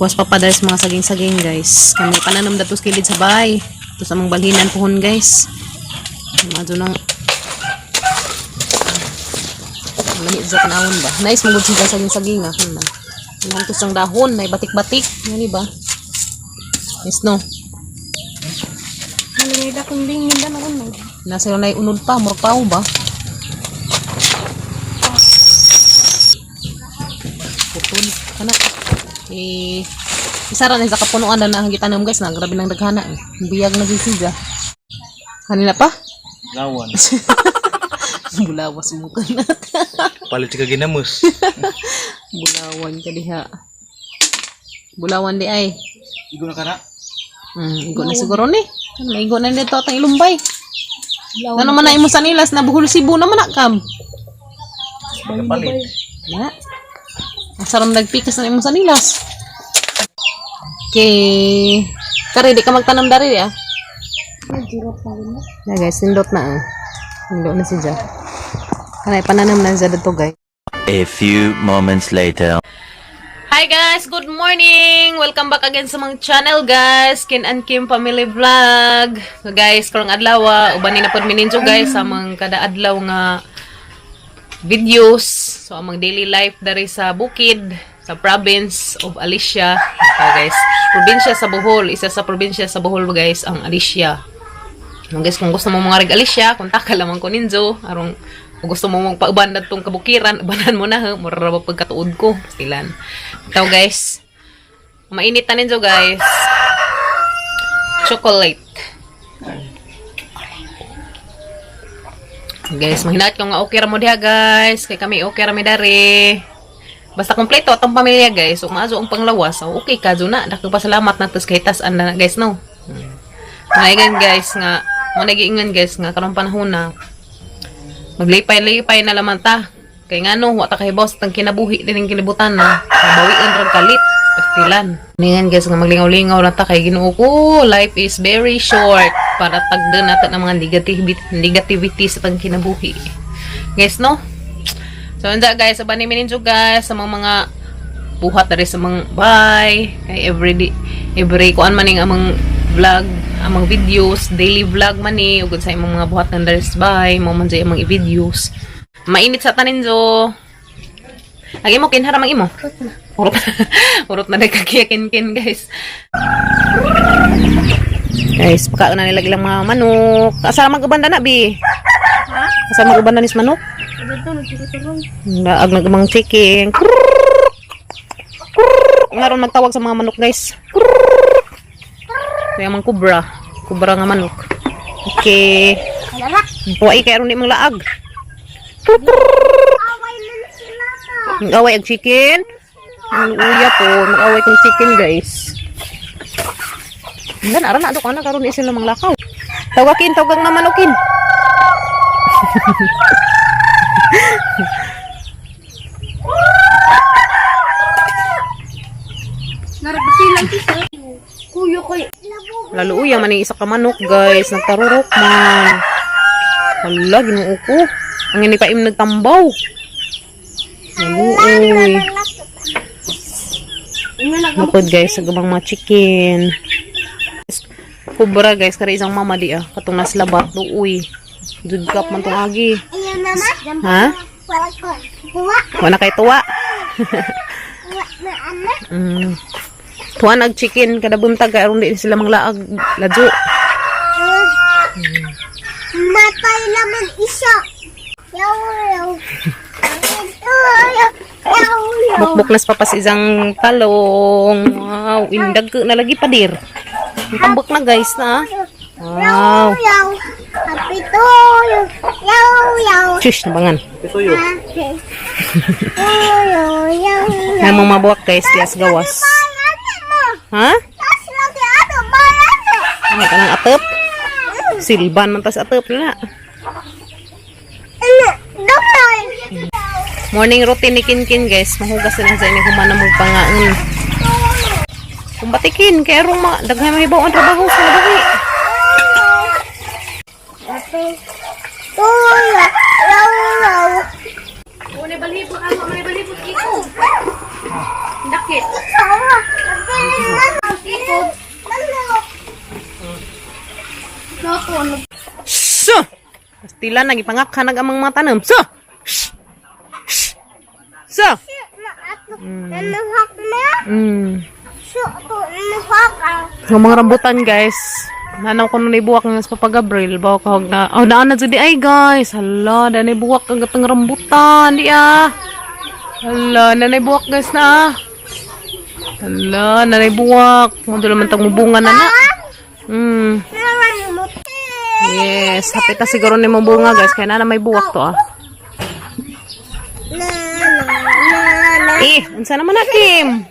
Kuwas papadala sa mga saging-saging, guys. Kami pananom datos kilid sa bahay. Ito sa mga balhinan pohon, guys. Mga nang lami sa tanawon ba. Nice mo gud siya saging-saging ah. Kana. Kanang tusang dahon, may batik-batik. Ngani ba? Yes no. Malungay da kung bingin da noon no. Nasa na unod pa, murag pao ba? Putol kana. Eh isa ra na sa kapunuan na ang gitanom, guys, na grabe nang daghana eh. Biyag na gyud siya. Kanina pa? Lawan. Bulawas mo ka na. Palit ka ginamos. Bulawan ka diha. Bulawan di ay. Igo na kana. Igo na siguro ni. Maigo na nito atang ilumbay. Na naman na imo sa nilas na buhol Cebu naman na kam. Kapalit. Na. Ang sarap nagpikas na imo sa nilas. Okay. Kare, di ka magtanam dari ah. Nagirot na rin mo. Na guys, nindot na ah. Nindot na si Ja. Kanay pananam na siya dito, guys. A few moments later. Hi guys! Good morning! Welcome back again sa mga channel, guys! Kin and Kim Family Vlog! So guys, karong adlaw, uban ni na pod mi ninyo, guys, sa mga kada adlaw nga videos. So among daily life dari sa bukid, sa province of Alicia. So guys, probinsya sa Bohol, isa sa probinsya sa Bohol, guys, ang Alicia. So guys, kung gusto mo mga rig Alicia, kontaka lamang ko ninyo. Arong kung gusto mo magpauban na tong kabukiran, ubanan mo na, ha. Mura ra ba pagkatuod ko. Silan. Ito guys, mainit na ninyo, guys. Chocolate. Guys, mahinat ko nga okay ra mo diha, guys. Kay kami okay ra mi dari. Basta kompleto atong pamilya, guys. So maazo ang panglawas. So okay ka na. Dako pasalamat na tos kay tas na guys no. Mga guys nga mo nagiingon, guys, nga karong panahon na maglipay-lipay na laman ta. Kay ngano wa ta kahibaw sa tang kinabuhi dining kalibutan na. Bawion ra kalit. Pastilan. Ningan guys nga maglingaw-lingaw na ta kay Ginoo ko. Life is very short para tagdan natin ang mga negativity sa tang kinabuhi. Guys, no? So, anda guys, abanin mi ninyo, guys, sa mga buhat na rin sa mga bye. Kay every day, every kuan man ning amang vlog, amang videos, daily vlog man ni ug sa imong mga buhat ng diri sa bye, mo man jay amang i-videos. Mainit sa tanin jo. Ang imo kinhara mang imo. Urot na. Urot na nagkakiyakin-kin, guys. Guys, pagka na nila ilang mga manok. Asa mag-ubanda na, bi? Ha? Asa mag-ubanda nis manok? Dito nagtutulong. Naag nagmang chicken. Krrrr! Krrrr! Ngaron magtawag sa mga manok, guys. Krrrr! Kaya mang kubra. Kubra nga manok. Okay. Alala. Buhay kay aron di mong laag. Away man sila ta. Mag-away ang chicken. Ang uya po. Mag-away kong chicken, guys. Dan aran na do kana karon isin lamang lakaw. Tawakin, tawagang na manukin. Narabasilan kisa. Kuyo koy. Lalo uya man yung isa ka manok, guys. Nagtarurok man. Hala, ginoo ko. Ang ini pa im nagtambaw. Lalo uy. Mapod guys, sa gabang mga chicken. Kubra guys, kare isang mama di ah. Katong naslabat uy. Judgap man tong agi. Ayaw naman. Ha? Wala ko. Buwa. Wala kay tuwa. Buwa na anak. Tuwa nag chicken kada buntag kay aron di sila manglaag ladyo. Matay naman isa. Yaw, yaw. Yaw, yaw, yaw. Bukbuk nas papas isang talong. Wow, indag na lagi pa dir. Ang Tambok na guys na. Wow. Yaw, yaw. Happy to you. Yaw, yaw. Shush, nabangan. Ito yun. Happy. Yaw, yaw, yaw. Yan mga mabuwak guys, dias gawas. Bayan mo. Ha? Tas lagi ato bayan mo. Ano ka ng atop? Silban man tas atop na. Ano? Dumay. Morning routine ni Kinkin, guys. Mahugas na sa ini humana mo pangaon. Kung batikin, kaya rong ma daghay mahibaw ang trabaho sa labi. Happy to you. Yaw, yaw. Muna balibot ako, muna balibot iko. Dakit. Sawa. Happy So! Pastila, nagipangakha nag amang mga tanom. So! Shh! Shh! So! Nanuhak na. Nanuhak ah. Ang mga rambutan, guys. Nanaw ko nung ibuwak nga sa Papa Gabriel. Bawa ka na. Oh, daan na dyan ay, guys. Hala, daan ibuwak ang gatang rambutan. Di ah. Hala, nanay buwak, guys na ah. Hala, nanay buwak. Mundo naman tang mubunga na na. Yes, hapit na siguro ni mong bunga, guys. Kaya na na may buwak to ah. Na na na na. Eh, unsa naman na, Kim?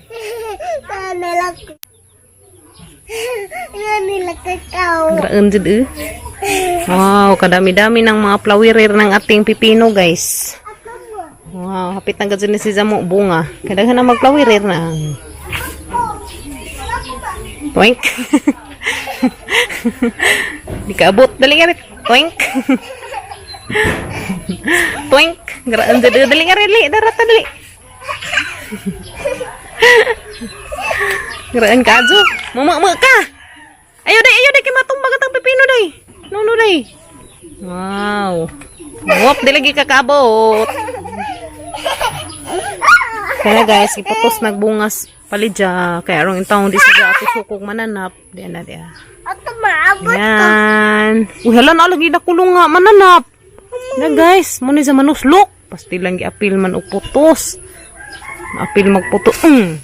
Graan jud eh. Wow, kadami-dami ng mga plawirir ng ating pipino, guys. Wow, hapit na gud ni si Zamo bunga. Kadaghan na magplawirir na. Toink. Di ka abot. Dali nga rin. Toink. Toink. Graan jud eh. Dali nga rin. Dali. Darata, dali. Graan ka, Ajo. Mama ka. Ayaw day, ayaw day, kay matumbag atang pipino day. No, no day. Wow. Wop, di lagi kakabot. Kaya guys, iputos nagbungas palidya. Kaya arong intawon di siya ato sukog mananap. Di na di. Ato maabot. Yan. Uy, hala na lagi na kulong nga mananap. Na guys, mo ni sa manuslok. Pasti lang giapil man og putos. Apil magputo.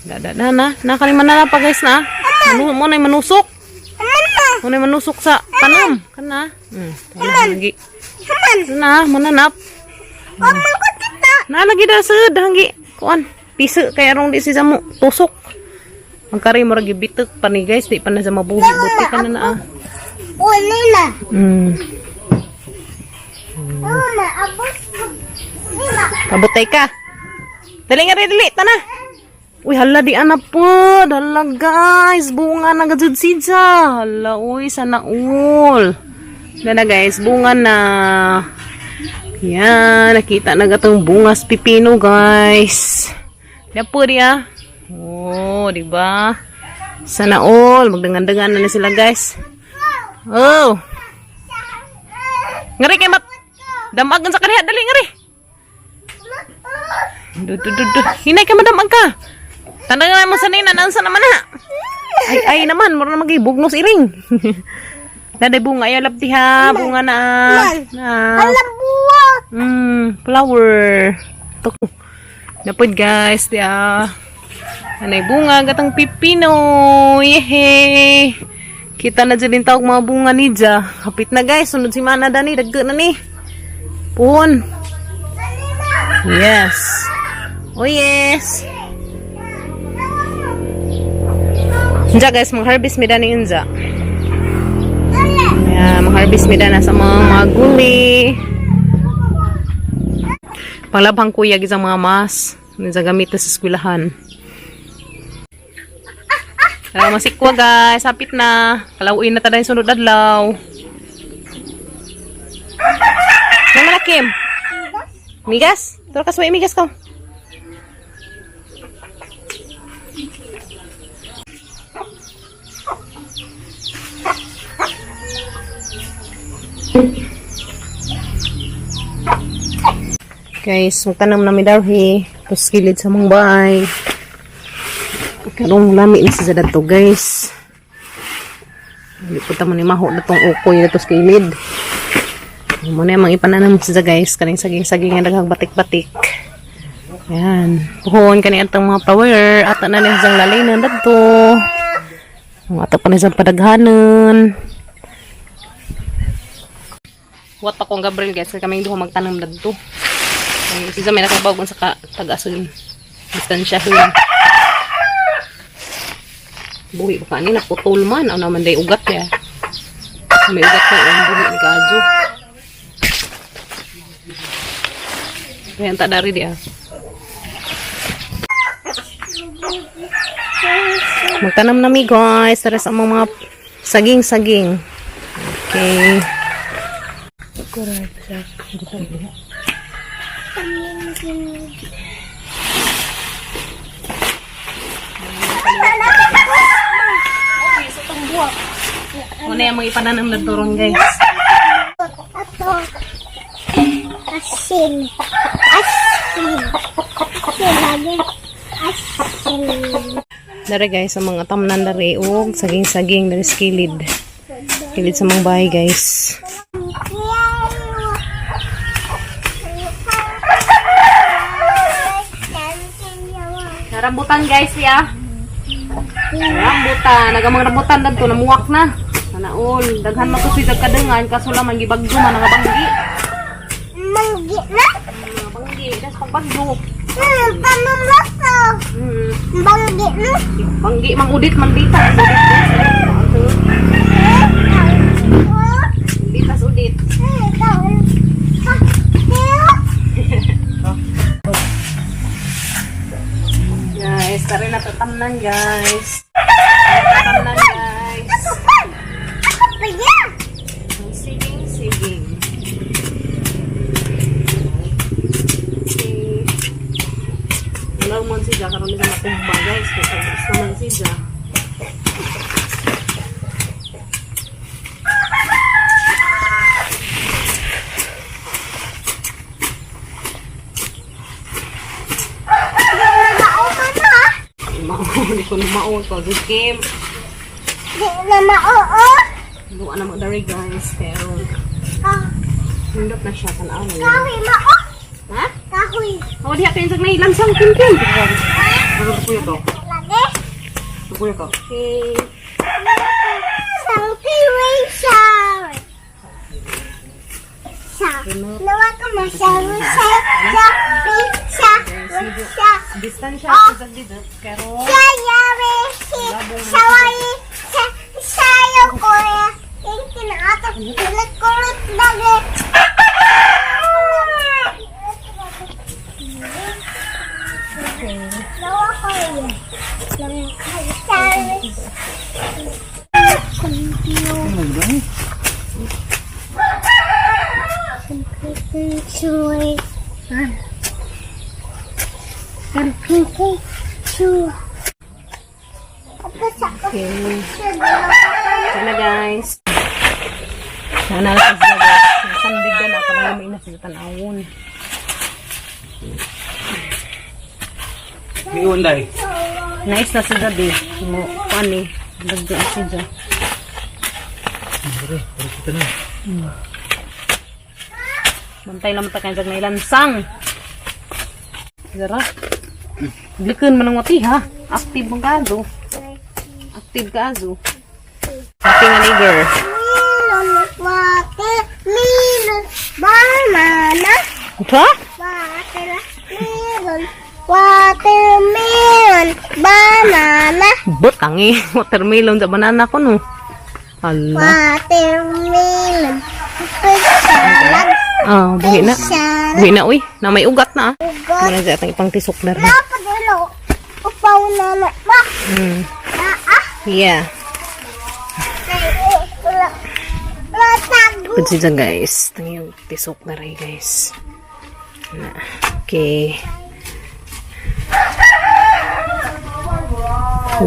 Da da na na. Na kani mananap pa guys na. Manu mo na manusok. Mo na manusok sa tanom. Kana. Kana lagi. Na mananap. Na lagi da sa dahanggi. Kuan. Piso kay arong di si mo tusok. Ang kari mo ra gibitek pa ni guys, di pa na sa mabuhi buti ka na na. Ah. Uli na. Maabot. Kabutay ka. Dali nga rin, dali. Tana. Uy, hala di ana po. Hala guys. Bunga na gajud sidya. Hala, uy, sana all. Dala guys, bunga na. Yan, nakita na gatong bungas pipino guys. Na po diya. Oh, di ba? Sana all. Magdangan-dangan na, na sila guys. Oh. Ngari kay mat. Damagan sa kaniya. Dali ngari. Du, du, du, du. Hinay ka, madam, ka. Tanda nga mo sa nina, nansa naman ha. Ay, ay naman, mura na magibugnos iring. Daday bunga, ayaw labti ha. Bunga na. Na. Alam buwa. Flower. Ito. Napod guys, di ah. Anay bunga, gatang pipino. Yehey. Kita na dyan din tawag mga bunga ni Ja. Kapit na guys, sunod si Mana Dani, dagga na ni. Puhon. Yes. Oh yes. Unja guys, mag-harvest mi dani unja. Yeah, mag-harvest mi dana sa mga guli. Panglabhang kuya gizang mga mas. Unsa gamit na sa eskwelahan. Tara masikwa guys, hapit na. Kalawin na tayo sunod adlaw. Naman na Kim? Migas? Tara ka suway migas ka. Guys, magtanam na mi darhi. Tapos kilid sa mong bahay. Karong lami ni sa dadto guys. Hindi po tamo ni maho na tong ukoy na to sa kilid. Mo na yung mga ipananam sa guys. Kaning saging-saging nga daghang batik-batik. Yan. Puhon kani atong mga power. Ato na ni siyang lalinan dadto. Ang ato pa ni siyang padaghanon. Wat pa kong Gabriel guys. Kaya kaming duha magtanam dadto. Ay, si may nakabawag sa ka, taga-asun. Distansyahin. Buhi ba kanin? Naputol man. Ano naman day ugat ya. May ugat na ang buhi ni Kadyo. Kaya ang tadari di ah. Magtanam na mi guys. Tara sa mga saging-saging. Okay. Buwak. Muna yung mga ipananam na turon, guys. Ato. Asin. Asin. Asin lagi. Asin. Dara guys, ang mga tamnan dere og saging-saging dere sa kilid. Kilid sa mga bahay, guys. Rambutan, guys, ya. Rambutan, nagamang rambutan dadto namuwak na. Nanaol, daghan man to si kadengan kaso laman gibagyo man nga banggi. Manggi na? Mga banggi, das pagbagyo. Pamamato. Banggi na? Banggi mang udit man dita. Udit, guys. Ditas udit. Guys, tara na tatamnan, guys. Tatamnan, guys. Ang Siging, siging. Okay. Wala man siya, karon nila matumba, guys. Kaya tagas naman siya. Mao, di ko na mao. Pag game. Luwa na mo dari, guys. Pero, hindot na siya. Tanaw. Ha? Oh, diha kayo sa nailansang kim-kim. Ano kuya to? Kuya ka. Okay. Distansya ako sa dito. Pero, okay. Sana, guys. Sana na sa guys. Sandig na ako na may nasa tanawon. May iwan dai. Nice na sila di. Mo ani. Dagda sila. Dire, para kita na. Bantay lang ta kay jag lansang. Zara. Glikon man ang wati ha. Active man kazo. Active kazo. Happy nga nigger. Melon, watermelon, banana. Ha? Watermelon, watermelon, banana. Butang eh. Watermelon sa banana ko no. Ala. Watermelon, fish salad, Ah, buhi na. fish salad. Buhi na uy. Na may ugat na ah. Ugat. Muna sa atang ipang tisok na rin. Napadalo, upaw na na. Ma, ah, Yeah. Latago. Pud siya guys. Tang yung tisok na rin, guys. Na. Okay.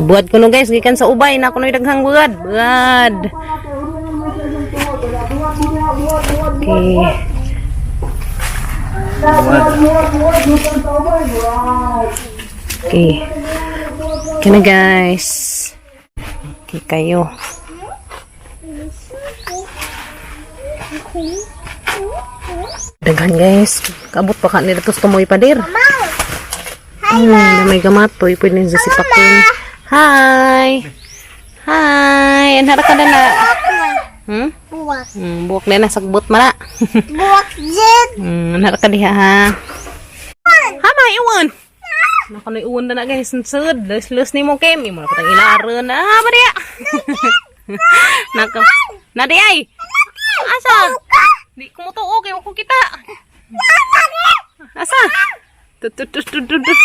Buad ko no, guys, gikan sa ubay na kunoy daghang buad. Buad. Okay. Okay. Okay na, guys. Okay kayo. Daghan, guys. Kabot pa ka nila tos tumoy pader. Na may gamatoy. Pwede nyo sa sipakin. Hi! Hi! Anhara ka na na. Buwak. Buwak na na. Sagbot man na. Buwak jid. Anhara ka diha ha. Ha, ma, iwan! Nako na iwan na na, guys. Sud. Lus-lus ni mo, Kim. Imo na patang ilaran. Ah, ba diya? Nako. Na di ay! Asa? Di ko mo tuo. Kaya ko kita. Asa? Tut tut tut tut tut. Tut.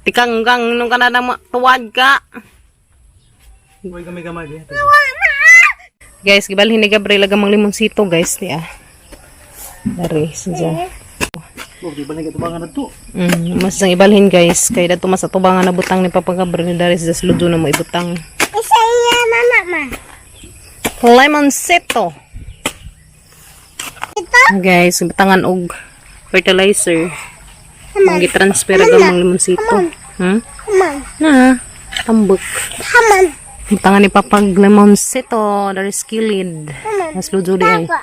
Tikanggang nung kanana tuwad ka. Uy, gamay-gamay di. Guys, gibalhin ni Gabriel agamang limonsito, guys, niya. Dari, sadya. Oh, di ba nagatubangan na to? Mas ang ibalhin, guys, kay dato mas atubangan na butang ni Papa Gabriel dari sa sludo na mo ibutang. Isa iya na na, ma. Haman. Limoncito. Ito. Guys, butangan og fertilizer. Ang gitransfer ang mga limonsito. Haman. Na, tambok. Haman. Butangan ni Papag limonsito, dari skilled. Mas lujo di ay. Papa.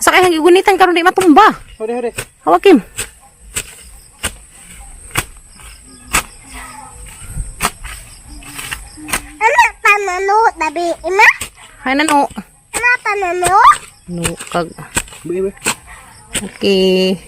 Sa kaya gigunitan karon di matumba. Hore, hore. Hawakim. Ano panano tabi ima? Hay na no. Ano panano? No kag. Buhi, buhi. Okay.